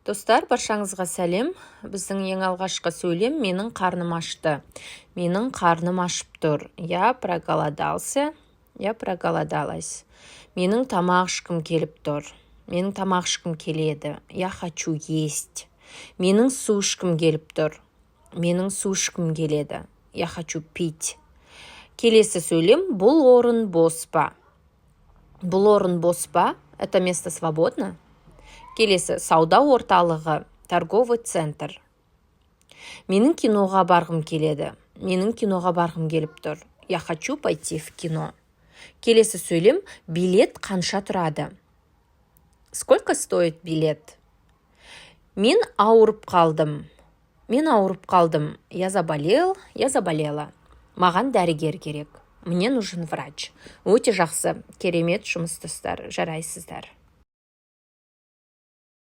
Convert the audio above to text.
Достар, баршаңызға сәлем! Біздің ең алғашқы сөйлем: «Менің қарным ашты», «Менің қарным ашып тұр». Я проголодался, я проголодалась. Менің тамақ ішкім келіп тұр, менің тамақ ішкім келеді. Я хочу есть. Менің су ішкім келіп тұр, менің су ішкім келеді. Я хочу пить. Келесі сөйлем: «Бұл орын бос па?» Бұл орын бос па? Это место свободно? Келесі: сауда орталығы, торговый центр. Менің киноға барғым келеді, менің киноға барғым келіп тұр. Я хочу пойти в кино. Келесі сөйлем: «Билет қанша тұрады?» Сколько стоит билет? Мен ауырып қалдым, мен ауырып қалдым. Я заболел, я заболела. Маған дәрігер керек. Мне нужен врач. Өте жақсы, керемет жұмыс, достар, жарайсыздар!